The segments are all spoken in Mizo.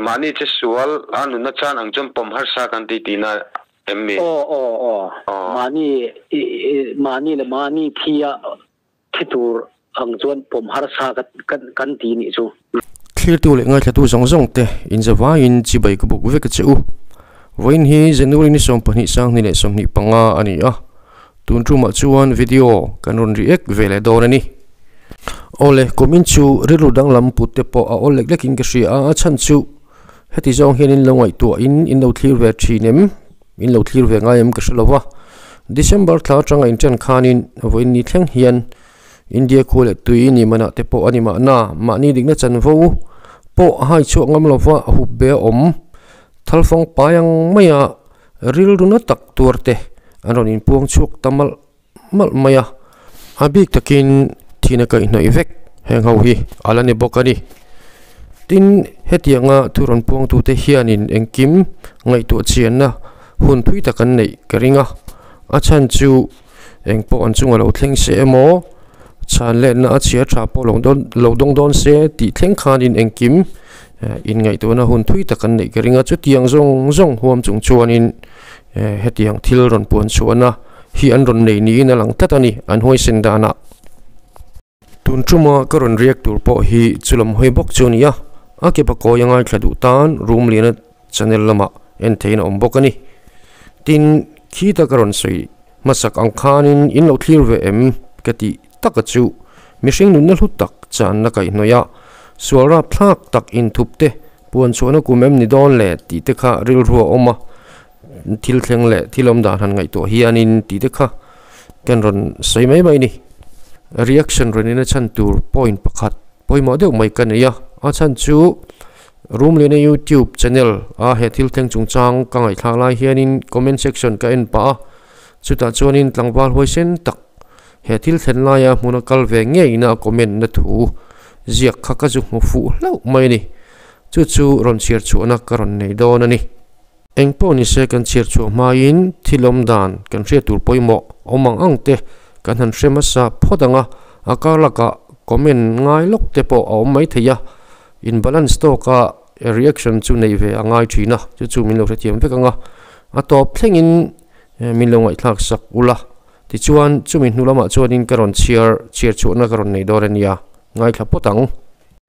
Mahni che sual a nunna chan ang chuan pawm harsa kan ti tihna em mi? Aw aw aw. Mahni mahni leh mahni thi a thi tur ang chuan pawm harsa kan ti nih chu. Thlirtu leh ngaithlatu zawng zawng te inzavaiin chibai ka buk vek a che u. Vawiin hi January ni 22 2025 a ni a, tun tumah chuan video kan rawn react ve leh dawn a ni. Awle, kumin chu rilru danglam put te pawh a awl lek lekin ka hria a, a chhan chu heti zawng hian in lo ngaihtuahin in lo thlir ve thin em, in lo thlir ve ngai em ka hre lo va. December thla atanga inṭan khanin vawiin ni thleng hian India khua leh tui ni manah te pawh a ni mahna, mahni dikna chanvo pawh a hai chhuak ngam lova hup be a awm. Thalfang pai ang maia rilru na tak tuar te an rawn inpuang chhuak ta malh malh mai a. A bik takin thihna kaihhnawih vek heng ho hi a la ni bawk a ni. Tin, hetianga thu rawn puangtute hianin engkim ngaihtuah chianna hun thui tak an neih ka ring a, a chhan chu Eng pawh an chunga lo thleng se emaw, chhan letna a chhia tha pawh lo dawn lo dawng dawn se tih thleng khanin engkim inngaihtuahna hun thui tak an neih ka ring a. Chutiang zawng zawng huam chung chuanin hetiang thil rawn puan chhuahna hi an rawn nei niin a lang tlat a ni, an huaisen danah. Tun tuma ka rawn riak tur pawh hi chulam hawi bawk chu a ni a, a ke pakawi a ngaithla duh tan room liana channel lamah en theihin a awm bawk a ni. Tin, khita ka rawn sawi hmasak ang khanin in lo thlir ve em ka tih taka chu mihring nunna hlu tak channa kaihhnawih a, sual rapthlak tak inthup te puan chhuahna kum em ni dawn le tih te kha rilru a awm a, thil thleng leh thil awm dan han ngaihtuah hianin tih te kha kan rawn sawi mai mai a ni. Reaction rawn ina chhan tur point pakhat pawimawh deuh mai ka nei a, a chhan chu Room Liana YouTube channel a he thil thleng chungchang ka ngaihthlak lai hianin comment section ka en pah a, chutah chuanin tlangval huaisen tak he thil thlen laia hmuna kal ve ngeiin a comment na thu ziak kha ka zu hmu fuh hlauh mai a ni. Chu chu rawn chhiar chhuahna ka rawn nei dawn a ni. Eng pawh ni se kan chhiar chhuah hmain thil awm dan kan hriat tur pawimawh awm ang ang te kan han hre hmasa phawt ang a, a kar lakah comment ngai lawk te pawh a awm mai thei a, in balance tawka reaction chu neih ve a ngai thin a, chu chu min lo hrethiam vek ang a, a tawp thlengin min lo ngaihthlak sak ula, tichuan chumi hnu lamah chuanin ka rawn chhiar chhiar chhuahna ka rawn nei dawn a nia, ngaithla phawt ang.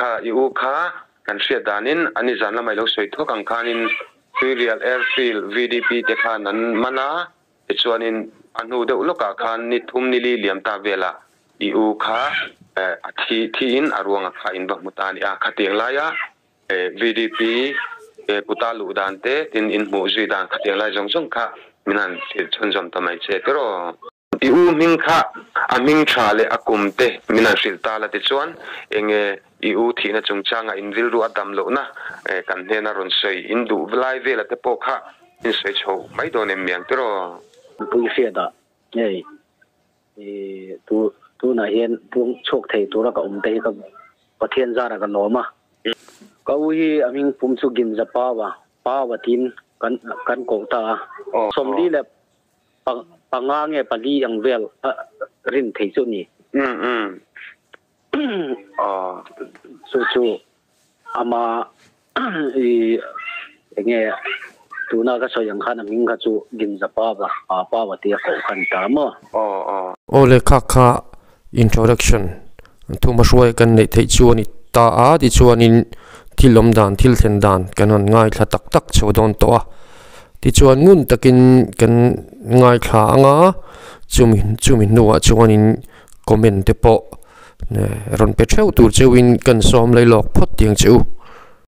Kha i u kha Kan hriat danin an i zan lamah i lo sawi thuak ang khanin Tuirial Airfield VDP te khan an man a, tichuanin a hnu deuh lawkah khan ni thum ni li liam ta velah i u kha a thi thiin a ruang a kha in va hmu ta a ni a. Khatiang laia VDP kuta luh dan te tin in hmuh zui dan khatiang lai zawng zawng kha min han hrilh chhunzawm ta mai che tiraw? I u hming kha a hming tha leh a kum te min han hrilh ta la tichuan enge i u thihna chungchanga in rilru a dam lohna kan hnena rawn sawi in duh lai vela te pawh kha in sawi chho mai dawn em miang tiraw? Nupui hriat ah ngei i tu tunah hian puang chhuak thei tura ka awm te hi ka Pathian zara ka lawm a. Ka u hi a hming pum chu Ginza Pawa, Pawa tiin kan kan koh ta a. Sawmli leh Panga nge pali ang vel a rin thei chu ni. Chu chu ama i enge tuna ka sawi ang khan a hming kha chu Ginza Pava, Pa Pava tia koh kha ni ta maw? Aw lehkha kha introduction thuma hruai kan neih theih chu a ni ta a, tichuanin thil awm dan thil thlen dan kan han ngaithla tak tak chho dawn tawh a, tichuan ngun takin kan ngaithla ang a, chumi chumi hnuah chuanin comment te pawh rawn pe theuh tur cheuhin kan sawm lei lawk phawt tiang che u.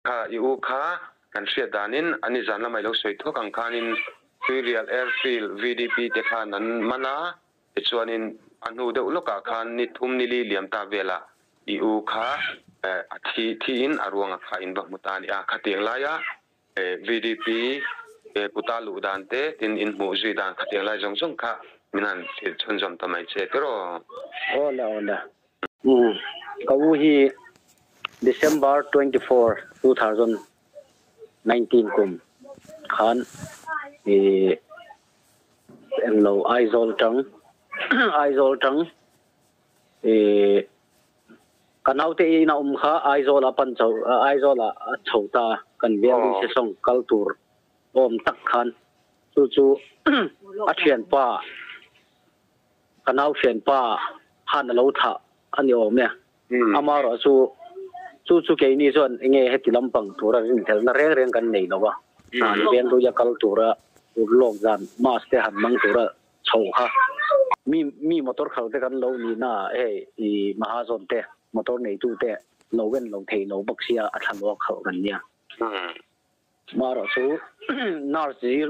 Kha i u kha kan hriat danin an i zan lamah i lo sawi thuak ang khanin Tuirial Airfield VDP te khan an man a, Tichuanin a hnu deuh lawkah khan ni thum ni li liam ta velah i u kha a thi thiin a ruang a kha in va hmu ta a ni a. Khatiang laia VDP kuta luh dan te tin in hmuh zui dan khatiang lai zawng zawng kha min han hrilh chhunzawm ta mai che tiraw? Awle awle. Umm ka u hi December 24, 2019 kum khan i Englo Aizawl tang Aizawl tang ih Ka naute ina awm kha Aizawl a pan chho Aizawl ah a chho ta kan veng sesawng kal tur awm tak khan chu chu a thianpa ka nau thianpa khan a lo thlah a ni awm e. Amaherawh chu chu chu keini chuan enge heti lampang tura rinhlelhna reng reng kan nei lo a, hna ni veng luia kal tura urlawk zan mass te han hmang tura chhoh kha. Mi mi motor khalh te kan lo nih na ah hei i Mahazawn te motor neitu te lo en lo thei lo bawk sia a thla luak khalh kan nia. Marawh chu nurse zir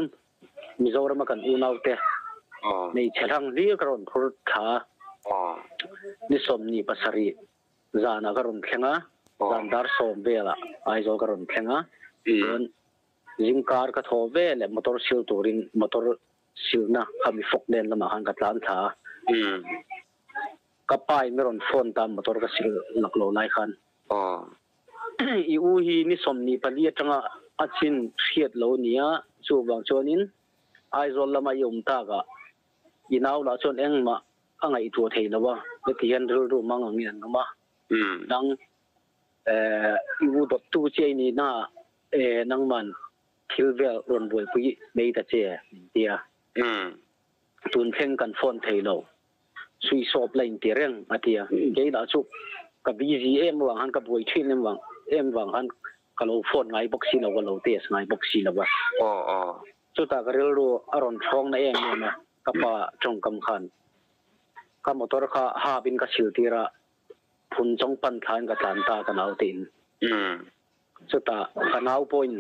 Mizoram a kan unau te hmeichhe hlang hlir ka rawn phur thla a, ni 27 zan ah ka rawn thleng a, zan dar 10 vel ah Aizawl ka rawn thleng a, chuan zingkar ka thaw veleh motor sil turin motor silna kha mi fawk nen lamah khan ka tlan thla a, ka pa in mi rawn phone ta motor ka sil lak lo lai khan. I u hi ni 24 atanga a chin hriat lo nia, chuvang chuanin Aizawl lama i awm takah i nau lah chuan engmah a ngaihtuah thei lo a, heti hian rilru mang angin an awm a. Nang i u dawttu che i nihna ah nangman thil vel rawn buaipui mai ta che min ti a. Tun thleng kan phone thei lo. Sui sawp la inti reng a ti a. Kei lah chu ka busy em vang khan ka buai thin em vang em vang khan ka lo phone ngai bawk si lo ka lo test ngai bawk si lo a. Chutah ka rilru a rawn thawng na em em a, ka pa tawngkam khan ka motor kha hap in ka sil tir a, phun chawng pan thla in ka tlan ta ka nau te in. Chutah ka nau pawhin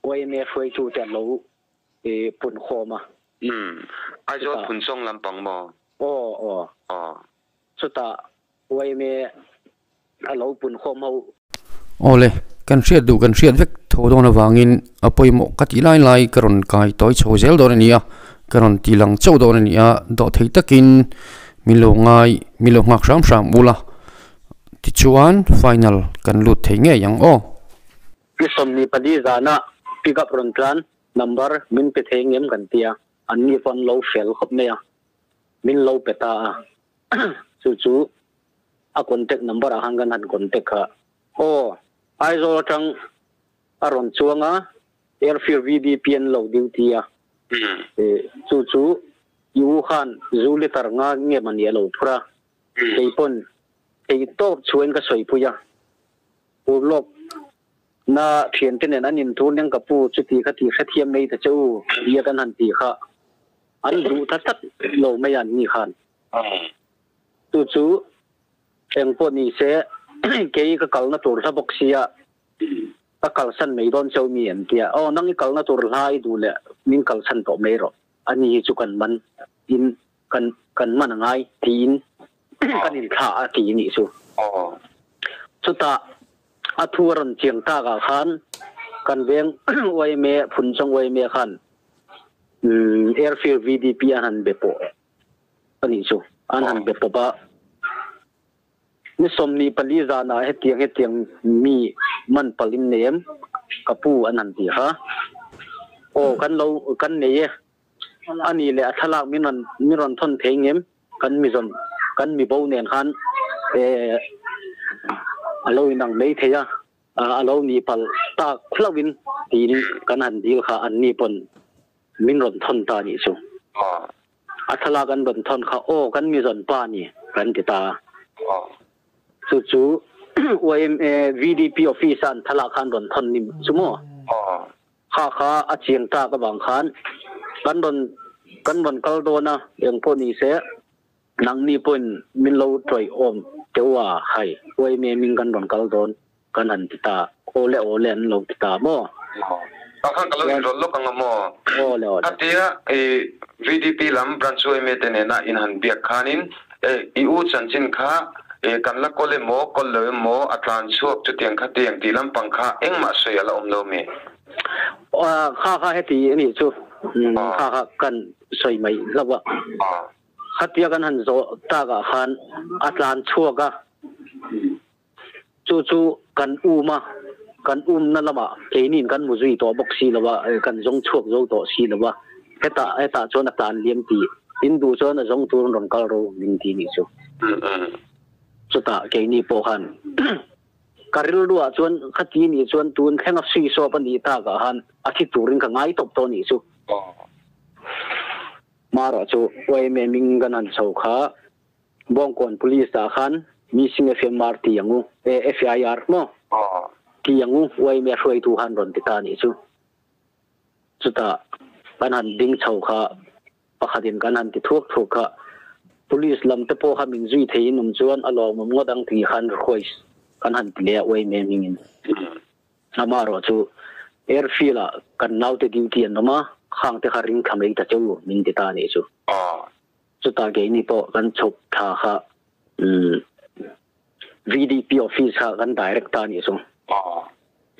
YMA hruaitu te an lo pun khawm a. Umm. Aizawl Phunchawng lampang maw? Aw aw. Aw. Chutah YMA a lo pun khawm ho. Aw le, kan hriat duh kan hriat vek tho dawn avangin a pawimawh ka tih lai lai ka rawn kai tawi chho zel dawn a ni a, ka rawn ti lang chauh dawn a ni a, dawhthei takin min lo ngai, min lo nghak hram hram ula, tichuan final kan lut thei ngei ang aw. Ni 24 zana pick up rawn tlan Number min pe thei ngem kan tia, an ni pawh an lo fel khawp mai a, min lo pe ta a, chu chu a contact number ah khan kan han contact kha. Aw, Aizawl atang a rawn chuang a, Airfield VDP an lo duty a, chu chu i u khan zu liter nga nge mani a lo phur a, kei pawn thei tawp chhuain ka sawipui a, Urlawk na thiante nen an intur nen ka pu chuti kha ti hrethiam mai ta che u tia kan han ti kha an duh ta tlat lo mai a an ni khan. Chu chu eng pawh ni se kei ka kalna tur hla bawk sia ka kalsan mai dawn cheu mi an tia aw nang i kalna tur hla i duh leh min kalsan tawh mai rawh ani hi chu kan man in kan kan man angai tiin kan inthlah a ti nih chu. Chutah a thu a rawn chiang tak ah khan kan veng YMA Phunchawng YMA khan Airfield VDP an han be pawh a nih chu. An han be pawp a. Ni 24 zan ah hetiang hetiang mi man palh in nei em ka pu an han ti kha. Aw kan lo kan nei e. A nih leh a thlalak min rawn min rawn thawn thei ngem kan mi zawn kan mi bo nen khan eh a lo inang mai thei a a lo nih palh tak hlauh in tiin kan han dil kha an ni pawn min rawn thawn ta nih chu. A thlalak an rawn thawn kha aw kan mi zawn pa ni kan ti ta a. Chu chu YMA VDP office a an thlalak kha an rawn thawn ni chu maw? Kha kha a chiang tak avang khan kan rawn kan rawn kal dawn a, eng pawh ni se nangni pawhin min lo tawih awm teuh a, hai uaime min kan rawn kal dawn kan han ti ta, awle awle an lo ti ta maw? Kha khan ka lo inrawlh lawk ang a maw? Awle awle. Khatia i VDP lam branch uaime te nena in han biak khanin i u chanchin kha kan la kawl emaw kawl lo emaw a tlan chhuak chutiang khatiang tih lampang kha engmah sawi a la awm lo mi? Kha kha heti a nih chu kha kha kan sawi mai hlauh a. Khatia kan han zawh takah khan a tlan chhuak a, chu chu kan um a, kan umna lamah keiniin kan mu zui tawh bawk si lo a, kan zawng chhuak zo tawh si lo a, hetah hetah chuan a tlan liam tih in duh chuan a zawng tur an rawn kal ro min ti nih chu. Chutah keini pawh khan. Ka rilruah chuan khati nih chuan tun thlenga sui sawp a nih takah khan a thi turin ka ngai tawp tawh nih chu. Marawh chu yma hming kan han chho kha Bawngkawn Police ah khan missing FMR ti ang u, FIR maw ti ang u yma hruaitu khan rawn ti ta nih chu. Chutah kan han ding chho kha pakhatin kan han ti thuak thuak kha Police lam te pawh kha min zui theiin awm chuan a lawmawm ngawt ang tih khan request kan han ti leh a yma hmingin. Amaherawh chu airfield ah kan naute duty an awm a, khang te kha ring thla mai ta cheu min ti ta a nih chu. Chutah keini pawh kan chhuk thla kha VDP office kha kan direct ta a nih chu.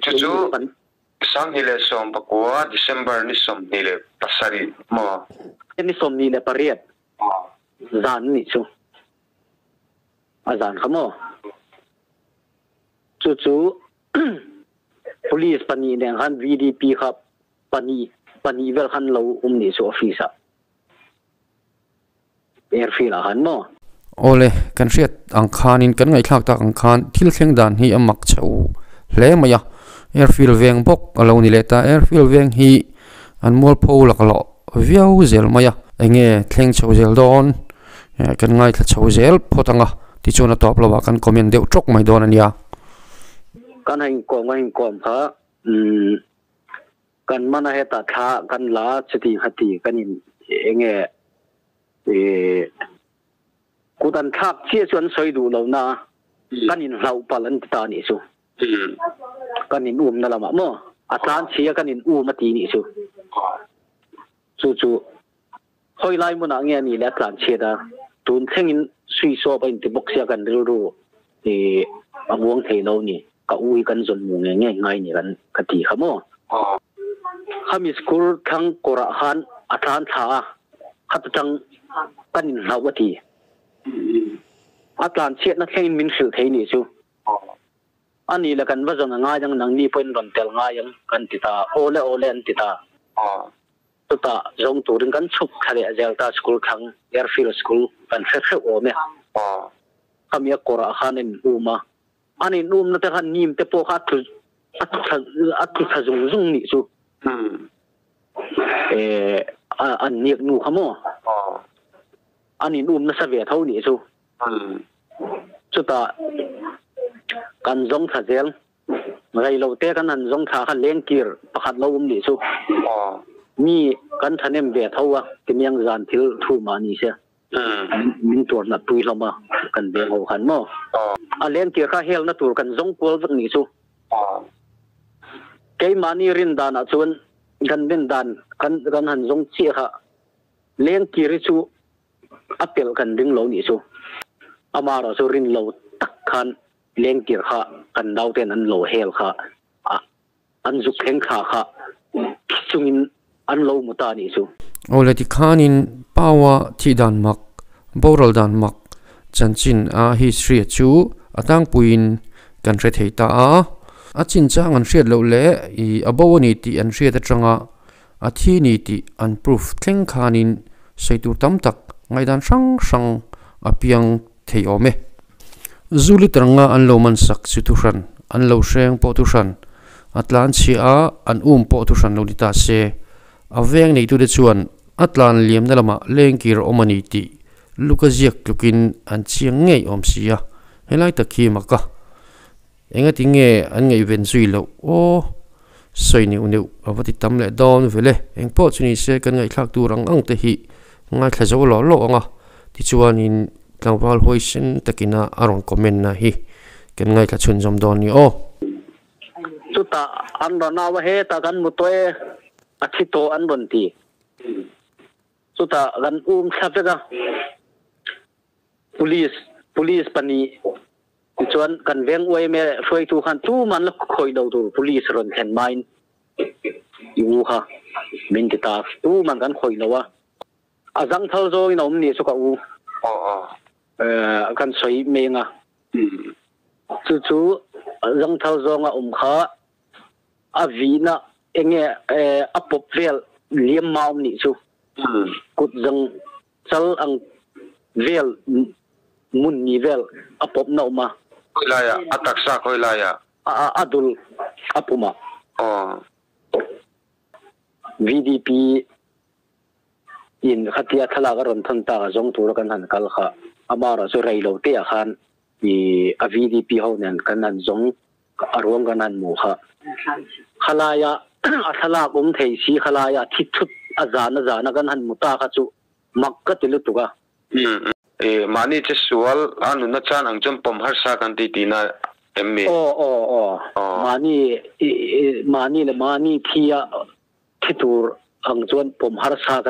Chu chu 2019 December ni 27 maw? Ni 28 zan a nih chu. A zan kha maw? Chu chu Police pahnih nen khan VDP kha pahnih pahnih vel khan lo awm nih chu office ah airfield ah khan maw? Awle, kan hriat ang khanin kan ngaihthlak tak ang khan thil thleng dan hi a mak chho hle mai a, airfield veng bawk a lo ni leh ta, airfield veng hi an mualpho laklawh viau zel mai a, enge thleng chho zel dawn kan ngaithla chho zel phawt ang a, tichuan a tawp lo ah kan comment deuh tawk mai dawn a nia. Kan ha inkawm kan inkawm kha kan man a hetah thla kan la chuti khati kan in enge kut an thlak chiah chu an sawi duh lo na kan in hlauh palh an ti ta anih chu. Kan in um na lamah maw a tlan chhia kan in um a ti nih chu. Chu chu hawi lai hmunah nge a nih leh a tlan chhiat a, tun thlengin sui sawp a inti bawk sia kan rilru hi a muang thei lo ni, ka u hi kan zawn hmu ngei ngei ngai ni kan ka ti kha maw. Khami school thlang kawrah khan a tlan thla a, khata tang kan inhlauh a ti. A tlan chhiatna thlengin min hrilh thei nih chu. A nih le kan va zawn a ngai ang, nangni pawhin rawn tel ngai ang kan ti ta, awle awle an ti ta. Chutah zawng turin kan chhuk thla leh zel ta school thlang Airfield school kan hre hreuh awm e. Khami a kawrah khan a inhum a, an inhumna te khan nim te pawh kha a tlu a tlu a tlu thla zung zung nih chu. An niak nu kha maw? An inhum nasa ve tho nih chu. Chutah kan zawng thla zel. Rei lo te kan han zawng thla kha lengkir pakhat lo awm nih chu. Mi kan thahnem ve tho a, timiang zan thil thu mah ni se. Min tuar nat pui hlawm a, kan veng ho khan maw. A lengkir kha helna tur kan zawng kual vek nih chu. Keimahni rin danah chuan kan rin dan kan han zawng chiah kha lengkir hi chu a pelh kan ring lo nih chu. Amaherawh chu rin lo tak khan Lengtir kha kan nauten an lo hel kha a, an zuk thleng thla kha thi chungin an lo mu ta nih chu. Awle tikhanin Paua thih dan mak, boral dan mak chanchin a history a chu a tlangpuiin kan hre thei ta a. A chinchang an hriat loh leh i a bo a ni tih an hriat atanga a thi ni tih an proof thleng khanin sawi tur tam tak ngaihdan hrang hrang a piang thei awm e. Zu liter nga an lo man sak chu thu hran, an lo hreng pawh thu hran, a tlan chhia a, an um pawh thu hran lo ni ta se. A veng neitute chuan a tlan liamna lamah lengkir a awm a ni tih luka ziak tlukin an chiang ngei awm si a, helai tak hi mak a. Engati nge an ngaihven zui loh aw? Sawi neuh neuh a va ti tam leh dawn vele. Eng pawh chu ni se kan ngaihthlak tur ang ang te hi ngaithla zo lawh lawh ang a. Tichuanin tlangval huaisen takina a rawn comment na hi kan ngaithla chhunzawm dawn ni aw. Chutah an rawn au a, Hetah kan mu tawh e, a thi tawh an rawn ti. Chutah kan um thla vek a, Police, Police pahnih Tichuan kan veng yma hruaitu khan tumah an la khawih lo tur police rawn thlen hmain i u kha min ti ta tumah kan khawih lo a, a zangthal zawngin a awm nih chu ka u kan sawi meng a, chu chu zangthal zawnga awm kha a vihna enge a pawp vel liam ma awm nih chu kut zang Chal ang vel mun ni vel a pawp na awm a. Khawi laiah? A taksa khawi laiah? A a a dul a pumah. Aw. VDP in khatia thlalak a rawn thawn tak a zawng tura kan han kal kha amaherawh chu rei lo te ah khan i a VDP ho nen kan han zawng a ruang kan han hmuh kha. Khalaia a thlalak awm thei si khalaia thi thut a zan a zan a kan han hmu ta kha chu mak ka ti lutuk a. Umm e mahni che sual a nunna chan ang chuan pawm harsa kan ti tihna em mi? Aw aw aw mahni mahni leh mahni thi a thi tur ang chuan pawm harsa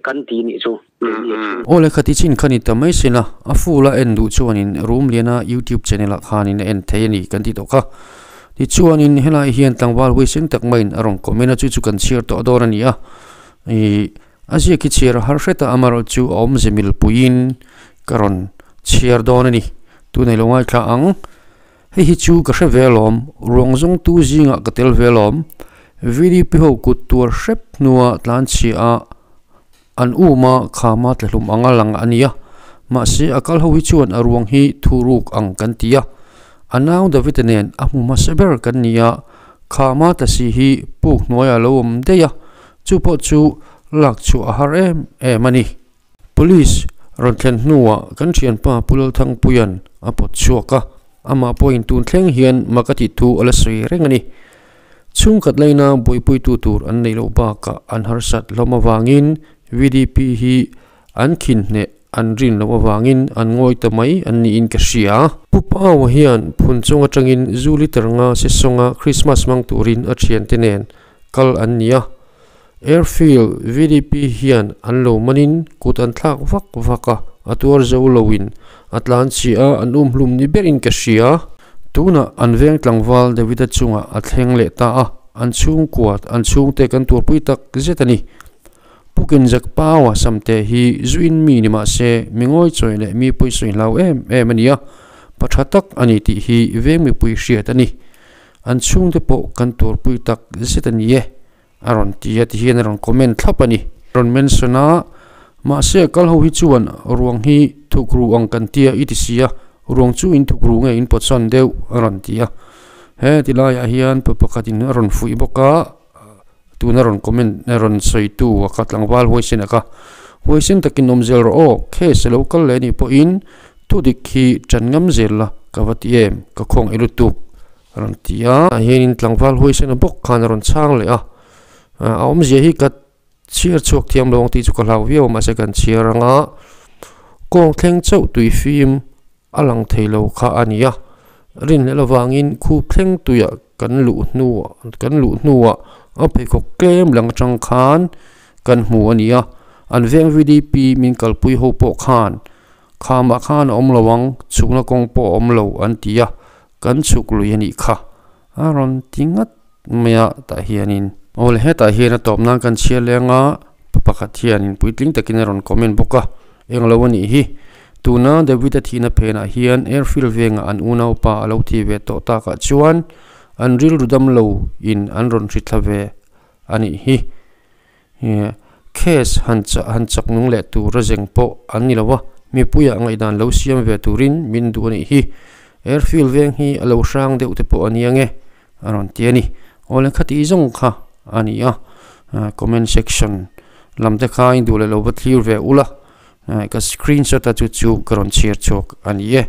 kan ti nih chu keini a chu. Aw lehkha ti chin kha ni ta mai sin a, a full a en duh chuanin Rumliana youtube channel ah khanin a en thei a ni kan ti tawh kha. Tichuanin helai hian tlangval huaisen tak maiin a rawn comment a, chu chu kan chhiar tawh dawn a ni a, ih A ziak hi chhiar a har hret a, amaherawh chu a awmze milpuiin ka rawn chhiar dawn a ni. Tunei lo ngaithla ang. Hei hi chu ka hre ve alawm, ruang zawngtu zingah ka tel ve alawm. VDP ho kut tuar hrep hnua tlanchhia a an um a, khama tlahlum anga lang a nia. Mahse a kal ho hi chuan a ruang hi thuruk ang kan ti a. A nau David-a nen a hmu hmasa ber kan ni a, khama tasi hi puk hnuaiah a lo awm daih a. Chu pawh chu lak chhuah a har em em a ni. Police rawn thlen hnuah kan thianpa Pu Lalthangpuia'n a pawt chhuak a, amah pawhin tun thleng hian mak a tih thu a la sawi reng a ni. Chhungkhat laina buaipuitu tur an neih loh bakah an harsat hlawm avangin VDP hi an khin hneh an rin loh avangin an ngawi ta mai an niin ka hria. Pu Paua hian phun chung atangin zu liter nga sesawnga Christmas hmang turin a thiante nen kal an ni a, Airfield VDP hian an lo manin kut an thlak vak vak a, a tuar zo loin a tlan chih a, an um hlum ni berin ka hria. Tunah an veng tlangval Davida chungah a thleng leh ta a, an chhungkua, an chhungte kan tuarpui tak zet a ni. Pukin Jack Paua Samte hi zuin mi ni mah se, mi ngawichawi leh mi pawisawi hlau em em a ni a, pa tha tak a ni tih hi veng mipui hriat a ni. An chhungte pawh kan tuarpui tak zet a ni e, a rawn ti a, tihian a rawn comment thlap a ni. Rawn mention a, mahse a kal ho hi chuan ruang hi thuk ru ang kan tia i ti si a, ruang chu in thuk ru nge in pawtsawn deuh a rawn ti a. He ti laiah hian pa pakhatin a rawn fuih bawk a, tuna rawn comment rawn sawitu a kha tlangval huaisen a kha huaisen takin awm zel rawh aw, case a lo kal leh anih pawhin Thu dik hi ṭan ngam zel la ka va ti em, ka khawngaih lutuk a rawn ti a. Tah hianin tlangval huaisena bawk khan a rawn chhang leh a, a awmzia hi ka chhiar chhuak thiam lo ang tih chu ka hlau viau a, mahse kan chhiar ang a, kawng thleng chauh tui fim a lang thei lo kha a ni a, rinhlelh avangin khup thleng tuiah kan luh hnuah kan luh hnuah a pheikhawk tlem lang atang khan kan hmu a ni a, an veng VDP min kalpui ho pawh khan Khamah khan a awm lo ang, chhukna kawng pawh a awm lo an ti a, kan chhuk lui a nih kha. A rawn ti ngat mai a tah hianin. Awle hetah hian a tawp nan kan chhiar leng a, pa pakhat hianin puitling takin a rawn comment bawk a, englo a nih hi. Tuna David-a thihna phenah hian airfield vengah an unaupa a lo thi ve tawh takah chuan an rilru damlo in an rawn hrithla ve a nih hi. Case han chah han chak nung leh tur a zeng pawh an ni lo a, mipuiah ngaihdan lo siam ve turin min duh a nih hi. Airfield veng hi a lo hrang deuh te pawh a nia nge a rawn ti a ni. Awle khati zawng kha a ni a, comment section lam te kha in duh leh lo va thlir ve ula, ka screenshot a chu chu ka rawn chhiar chhuak a ni e.